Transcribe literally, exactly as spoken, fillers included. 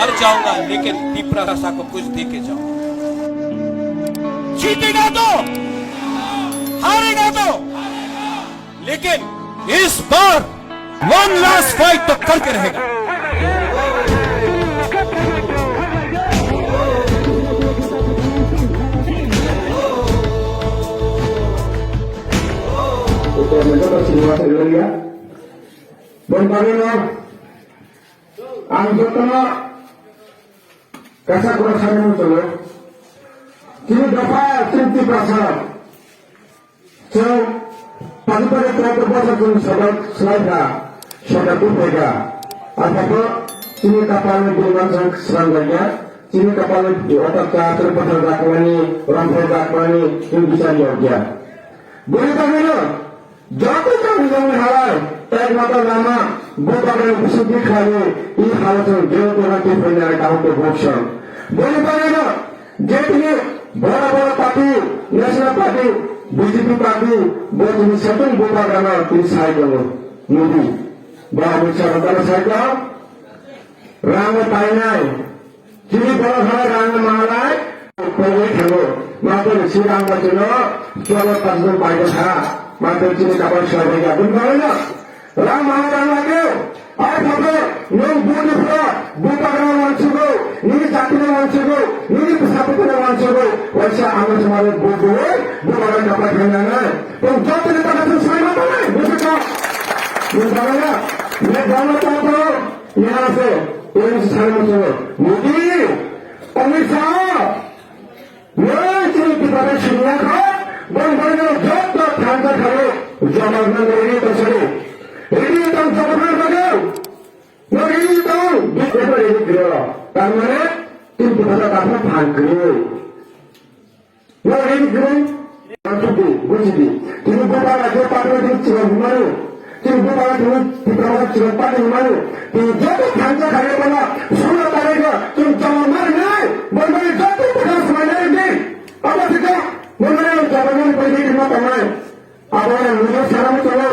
हार जाऊंगा, लेकिन तिपरा भाषा को कुछ दे के जाऊंगा। जीतेगा तो, हारेगा तो, लेकिन इस बार वन लास्ट फाइट तो करके रहेगा। Boni bagwi no ang jotono kaisa kok sanwi muchungo. Chini dopha chini Tiprasa chwng padi padi kok bwsa chwng sabak swlai kha, sabak buphai kha. Asapho chini kapalni bwrwi mansang swrang jakya, chini kapalni otak cha chwng pathar dakmani, romphai dakmani chwng bichar yokya. Boni bagwi no Joto jang jang ni halai, tak mata lama, bubagra bising bikhlai, i halai jang jang jang ti phai nai kaham to boksa. Boni bagwi no, je tini bora bora party, National Party, B J P party, bo tini setung bubagra no tini sai tongo. Modi, ba Amit Shah no tamo sai tongo. Rang no painai, Chini borok hai rang manai, pogwi thango. Matwrwi si rang bai chwngno chwalo tajwk bai kha. Matwrwi chini kapal swlaibaikha. Bini bagwino rang manai rang lagio. Ai phabo nwng boni phro, bubagrano wansugo, nini jatino wansugo, nini bwsabwtwino wansugo. Waisa ang samare bugwi, bubagrano kapal khainanai. Tong jotoni takhaswk swlaimanai, bwswkha. Bini bagwino, ne bagwino tongthok, ne ase, tei se sai wansugo. Modi, Amit Shah, nwng chini Tiprasa siniya kha, boni bagwino joto thansa khaio, Jawaharlal Nehru tongthokdi. Ready tong Jawaharlal Nehru? Nwng ready tong? Bini bagwi ready khaio. Tar mane, chini Tiprasa daphne phan kwrwi. Nwng ready kwrwi? Thansa di, buji di. Chini bubagra je party ni chwng hwnmano. Chini bubagra tini Tiprasa chwng party ni mano. Tini joto thansa khaio bono, solo tarikh o chwng joma marinai, boni bagwi joto kwthang swmai nai di. Abo se kha, boni bagwi ang joma mani bagwi rima tongnai. Abo ang nini sana muchungo,